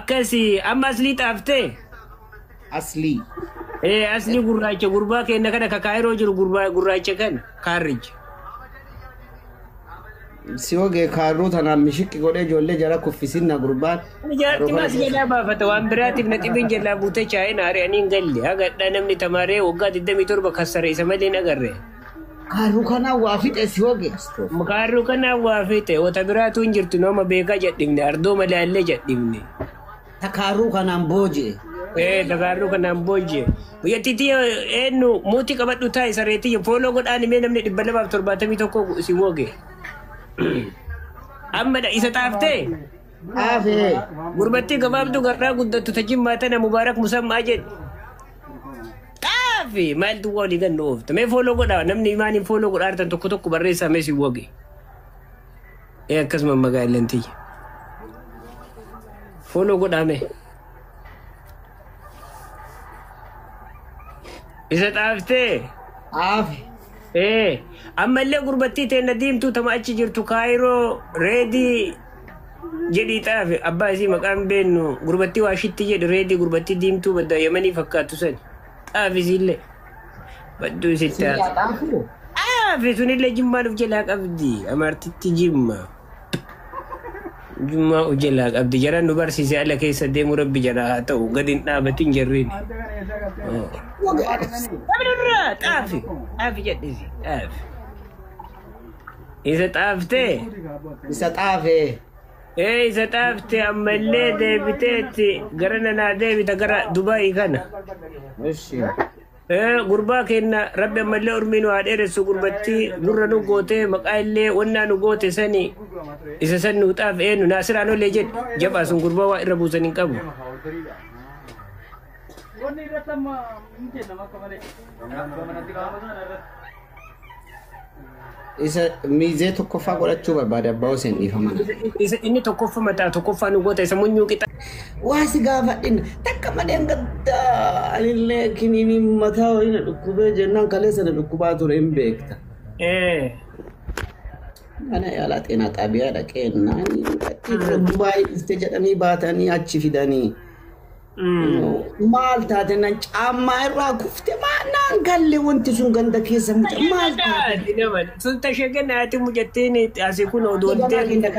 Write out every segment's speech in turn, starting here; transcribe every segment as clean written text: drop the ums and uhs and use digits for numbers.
Akkasii amma aslii xaaftee? Aslii. Ee aslii gurraacha gurbaa keenya kana ka kaayiroo jiru gurbaa gurraacha kana kaarrija. Si hogee kaarruu tanaan mishiqqi godhee ijoollee jara kuffisinna gurbaan. Jaarti maas jalaa baafata waan biraatiif na xibiin jalaa buutee chaayina ari'anii hin galle hagadhaa namni tamaaree waggaa 27 kassare isa malee hin agarre. Kaarruu kanaan waa fixe si hogee. Kaarruu kanaan waa fixe wata biraatu hin jirtu nama beekaa jedhimne ardoo malaallee jedhimne. Ta kaarruu kanaan booji'e. Ee takaarruu kanaan booji'e. Biyyattiitti eenyu mootii qabadhu taa'e sareetii fooloo godhaan himee namni 271 si woge. Amma isa xaaftee? Xaafee. Gurbattii gabaabduu garraa guddattu ta jimmaa tana Mubaarak Musammaa jedhi. Xaafi maaltu waa olii gannu oofta. Mee fooloo godhaa namni maaliin fooloo godhaa jirtan tokko tokko barreessaa mee si woge. Ee akkasuma magaalaan tiyya. Fooloo godhaa mee. Isa xaaftee? Xaafe. Ee ammallee gurbattii teenna diimtuu tama achi jirtu kaayiroo reedii jedhii xaafe abbaa isii maqaan beennu gurbattii waashitti jedhi reedii gurbattii diimtuu badda yamanii fakkaattu sani xaafe isiillee badduu isitti Sirraa xaafuu? xaafe sunillee jimmaan of jalaa qabdi amaartitti jimma jimmaa of jalaa qabdi jaran nu barsiise ala keessa deemu rabbi jalaa haa ta'u gadi hin dhaabatin jarriin. Sabirraa xaafi xaafi jedhisi xaafi. Isa xaaftee? Isa xaafee. Ee isa xaaftee ammallee deebiteetti gara nanaa deebita gara Dubaayii kana. Ishi. Ee gurbaa kenna rabbi ammallee urmii nu haa dheeressu gurbattii gurra nu gootee maqaa illee wannaa nu goote sani isa san nu xaaf eenyu naasiraan olee jedhi jabaa sun gurbaa waa irra buusan hin qabu. Isa miizee tokkoffaa godhachuu barbaade abbaa Hussein dhiifama. Isa inni tokkoffaa mataa tokkoffaa nu goota isa munyuu qixa. Waa si gaafadhin takka malee gadda anillee kiniiniin mataa wayii na dhukkubee jennaan kaleessa na dhukkubaa ture hin beekta. Mana yaalaa xeenaa xaabiyaa dhaqee naan Dubaayii dhufte jedhanii baatanii achi fidanii. Maal taate naan caammaa irraa kufte maal naan galle wanti sun ganda keessa mucaa maal taate. Sun tasheganaati mucattiin asii kun odoo deemtu.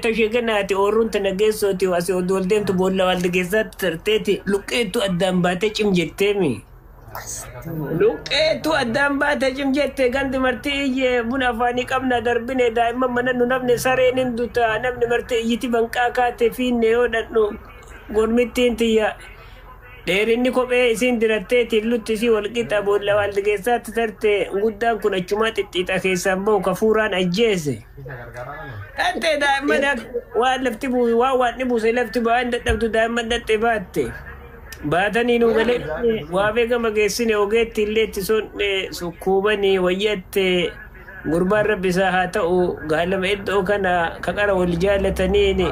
Tasheganaati oorruun tana geessooti asii odoo deemtu boolla waalti keessatti tarteeti luqqeettu addaan baatee cim jetteemi. Luqqeettu addaan baatee cim jette gandi marti iyyee buna afaanii qabna darbine daa'imman mana nu namne sareen hin duta namni marti iyyiti banqaa kaate fiinne yoo dhadhu gormittiin tiyya. Dheerinni kophee isiin diratteetiin lutti isii wal qixa boolla waalti keessaatti tarte guddaan kun achumaa xixxiixa keessaan bahu kafuuraan ajjeese. Dhattee daa'imman waan lafti buuse waan waan buuse lafti ba'aan dadhabdu daa'imman dhattee baatte. Baatanii nu galee waabee gama geessine ogeetti illee itti sonne sukkuubanii wayyatte gurbaan rabbi isaa haa ta'u gaalama iddoo kana ka qara wal jaalataniin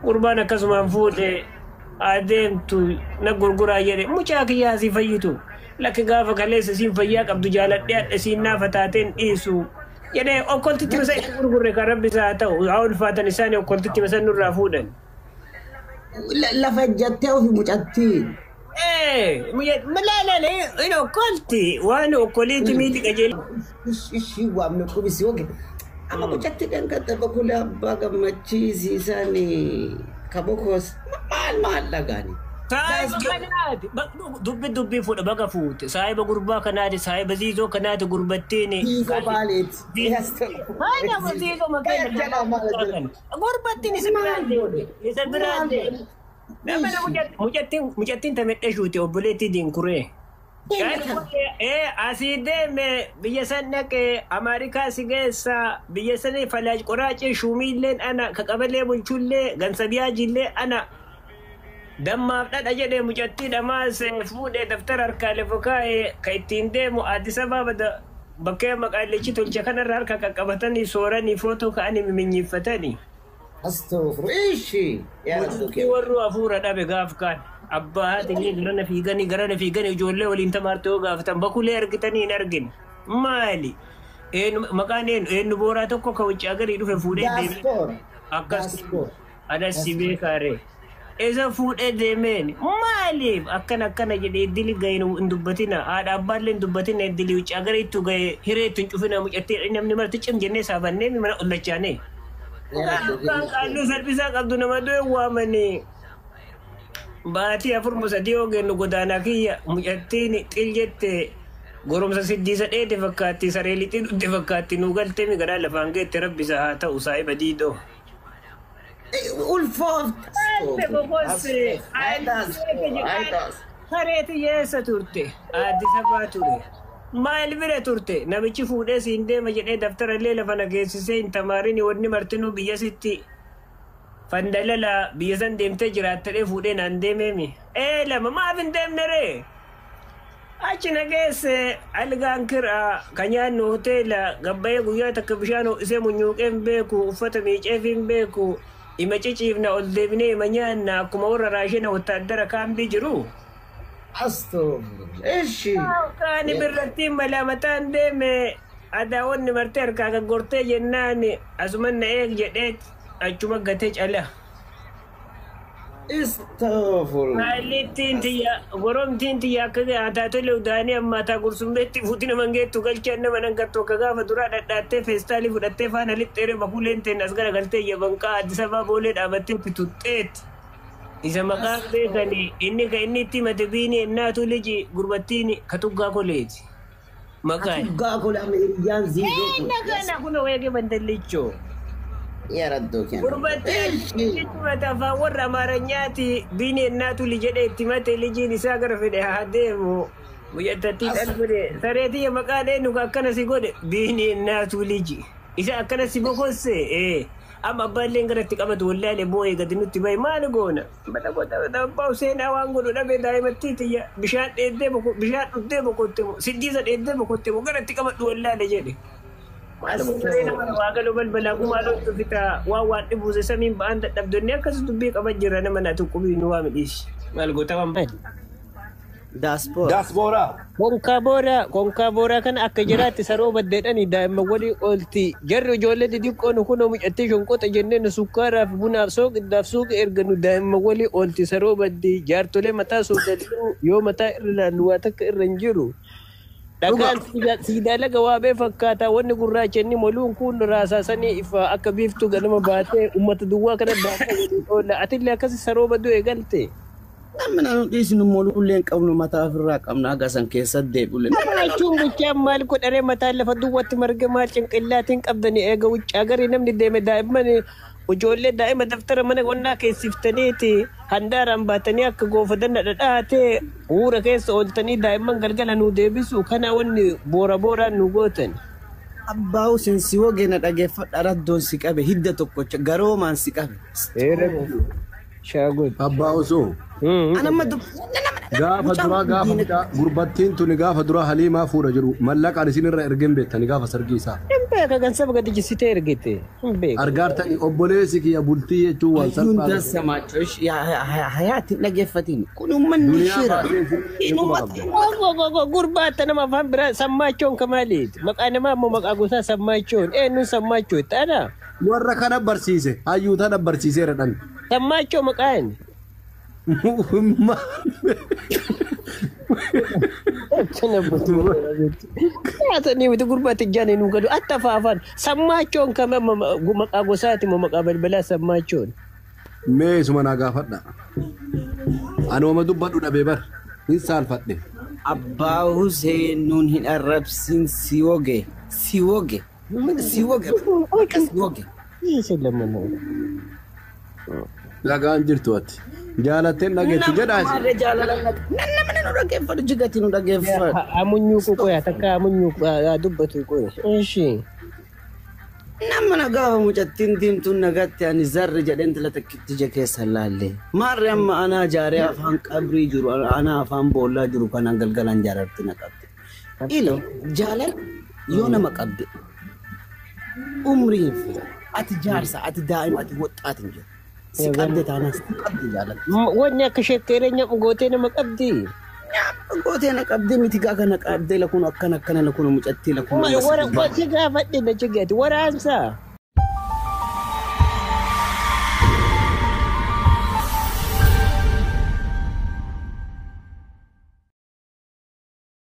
gurbaan akkasumaan fuudhe. Adeemtu na gurguraa jedhe mucaa kiyyaa asii fayyitu lakki gaafa kaleessa siin fayyaa qabdu jaaladhee hadha siin naafa taateen dhiisu jedhee okkoltitti masa itti gurgurre kan rabbi isaa haa ta'u haa ulfaatan isaanii okkoltitti masa nurraa fuudhan. Lafa ejjattee ofi mucattii. Ee malaalee okkolti waan okkoliiti miiti qajeela. Ishii waamne qubisi oge. Amma mucatti dhangadda bakulee abbaa gammachiisiisan kabokoos maal maal dhagaani. Saahiba kanaati dubbi dubbii fuudha baga fuute saahiba gurbaa kanaati saahiba ziizoo kanaati gurbattiin. Ziizoo baaleeti. Haadha ziizoo makeena. Gurbattiin isa biraan deeme. Isa biraan deeme. Nama mucattiin tamedhe shuute obboleettii dinkuree. Asii deeme biyya san dhaqee Ameerikaa si geessa biyya sanii falaaj qoraacee shuumiilleen ana ka qabalee bulchullee gansabiyaajillee ana dammaaf dhadha jedhee mucattii dhamaase fuudhee daftara harkaa lafa kaa'ee ka ittiin deemu Addis Ababa bakkee maqaalichi tolche kanarra harka qaqqabatanii sooranii footoo ka'anii miminyiiffatanii. Astaghfirullah. Mucattii warri hafuura dhabe gaaf kaan. Abbaa haati illee garana fiiganii ijoollee waliin tamaarte yoo gaafatan bakulee argitanii hin argine. Maali? Maqaan eenyu booraa tokko ka wucci agarii dhufe fuudhee deeme. Akkas anas si beekaare. Isa fuudhee deemeen maaliif akkana akkana jedhee iddili gahe hin dubbatina, haadha abbaallee hin dubbatina, iddili wucci gara ittu gahe hiree ittu hin cufina mucattee namni marti cim jennee saafannee mana ollachaane. Abbaan qaalluu salphisaa qabdu nama du'e waamanii. Baatii 4 3 yoo gennu godaanaa kiyya mucattiin xil jette goromsa siddiisa dheede fakkaatti, saree lixii dhudde fakkaatti, nuu galtee mi garaa lafaan geette. Rabbi isa haa ta'u saahiba diidoo. Ulfoofte. Bokosse. Sareeti yeessa turte? Addis Ababaa ture. Maal bira turte? Namichi fuudhee siin deema jedhee daftara illee lafa na geessisee hin tamaarin, wanni martinuu biyya sitti fandalala biyya san deemtee jiraattadhee fuudhee naan deemeemi. Ee lama maaf hin deemne ree? Achi na geesse, algaan kiraa ka nyaannu hoteela gabbayee, guyyaa takka bishaan ho'isee munyuuqee hin beeku, uffata miiceef hin beeku, ima ciciifna, ol deebinee ima nyaanna akkuma warra raashina wottaaddara kaambii jiru. Astaghfirullah. Eshi. Kaani birrattiin malaa mataan deeme, adaawwanni martee harkaa gaggortee jennaan asuman na eeg jedhee achuma gatee cala. Astaghfirullah. Maallittiin tiyya goromtiin tiyya akka ataatolee udaanii amma ataa gursummeetti fuuti nama geettu galchaan nama nan gattu akka gaafa duraa dhadhaattee feestaalii fudhattee faana lixxeeree bakuuleen teen as garagaltee iyya banqaa Addis Ababaa boolee dhaabattee tuttuxxeetti. Isa maqaan beekanii inni ka inni itti himate biini ennaatu liji gurbattiin ka tuggaa koleeti. Maqaan. Tuggaa kolee hiriyyaan ziizoo kun. Kana kun weege bandallichoo. Yaa raddoo kenna. Gurbattiin itti himate afaan warra Amaaranyaati, biini ennaatu li jedhee itti himate, lijiin isaa gara fedhe haa deemu. Guyyattattii dhalbune sareetiyya maqaan eenyu ka akkana si godhe? Biini ennaatu liji. Isa akkana si bokosse ee. Amma abbaalleen gara itti qabatu wallaalee boo'ee gadi nutti bahe, maal goona? Bada godha abbaa seenaa waan godhu dhabe, daa'imattii tiyya bishaan dheeddee boko bishaan dhuddee bokotte moo siddiisa dheeddee bokotte moo gara itti qabadhu wallaalee jedhe. Maal goonee nama waa galuu balbalaa gumaa loltu fitaa waan waan dhibuuse samiin ba'aan dadhabdonni akkas dubbii qaban jira nama na tuqqubii nu waa midhiisi. Maal goota waan bahe? Diaspora. Diaspora. Konkaa booraa, konkaa booraa kana akka jiraatti saroo baddeedhani daa'imman walii oolti. Jarri ijoollee xixiqqoon kunoo mucattii shonqoxa jenneen sukkaaraaf bunaaf sooqiddaaf suuqa erganu daa'imman walii oolti saroo baddi. Jaartolee mataa soodaluu yoo mataa irra ilaallu waa takka irra hin jiru. Dhagaan siidaa laga waabee fakkaata, wanni gurraacha inni moluun kun raasaasanii ifa akka biiftuu ganama baatee uummata duwwaa kana daa'imman walii oola. Atillee akkasi saroo badduu eegalte. Namni nu dhiisnu molullee hin qabnu, mataa ofirraa qabna haga san keessatti deebi'ullee. Nama jechuun bichaan maal godharee mataan lafa duwwaatti marge, maal cinqillaatiin qabdanii eega wuccaa garii namni deeme, daa'imman ijoollee daa'ima daftara mana qonnaa keessiftaniiti handaaraan baatanii akka goofadanna dhadhaatee huura keessa ooltanii daa'imman galgala nuu deebisu kana wanni boora booraan nu gootan. Abbaa Hussein si wogee na dhageeffadha, raddoon si qabe hidda tokkocha garoomaan si qabe. Shaagod. Abbaa osoo. Anamma Gaafa duraa gaafa mucaa gurbattiin tuni gaafa duraa Haliimaa fuudha jiru mallaqaan isin irra ergeen beektani gaafa sargii isaa. Hin beeka, kan saba gadi jissitee ergite. Hin beeka. Argaartani obboleessi kiyya bultii jechuun waan Hayyuun salphaa. Dassamaachoo hayaatiin dhageeffatiin kun uummanni Duniyaa shira. baasee isin quba qabda. Gurbaata nama afaan biraa sammaachoon kamaaliiti. Maqaa namaa immoo maqaa gosaa sammaachoon. Eenyuun sammaachoo itti ana? Warra kana barsiise hayyuu tana barsiiseera dhan. Sammaachoo maqaan. Nyaatanii miti gurbaatti ijaan nu galu atta faafan sammaachoon kama maqaa gosaati moo maqaa balbalaa sammaachoon? Mee isuma naa gaafadha. Ani dubbadhu dhabee bar hin saalfadhe. Abbaa Hussein nuun hin arrabsin, si woge si woge si woge akka si woge. Isa lamman. Dhagaan jirtu ati. Jaalatteen dhageettu jedhaa isin. Maarree jaalala namni nu dhageeffatu jigati nu dhageeffatu. Amunyuu qoya takka amunyuu dubbatu qoya. Ishi. Nama na gaafa mucattiin diimtuun nagatti ani zarri jedheen tila takkitti ija keessa laalle. Maarree amma anaa jaaree afaan qabrii jiru, anaa afaan boollaa jiru kanaan galgalaan jaararti na qabde. Ilo jaalala yoo nama qabde umrii hin filan. Ati jaarsa, ati daa'ima, ati woxxaati hin jiru. Si qabde taanaan si qabde jaalala. Wanni akka shekkeeree gootee nama qabdi. Gootee na qabdee miti gaa kana qabdee lakun akkana akkana lakun mucattii lakun. Wara si gaafadhe na jigati waraansa.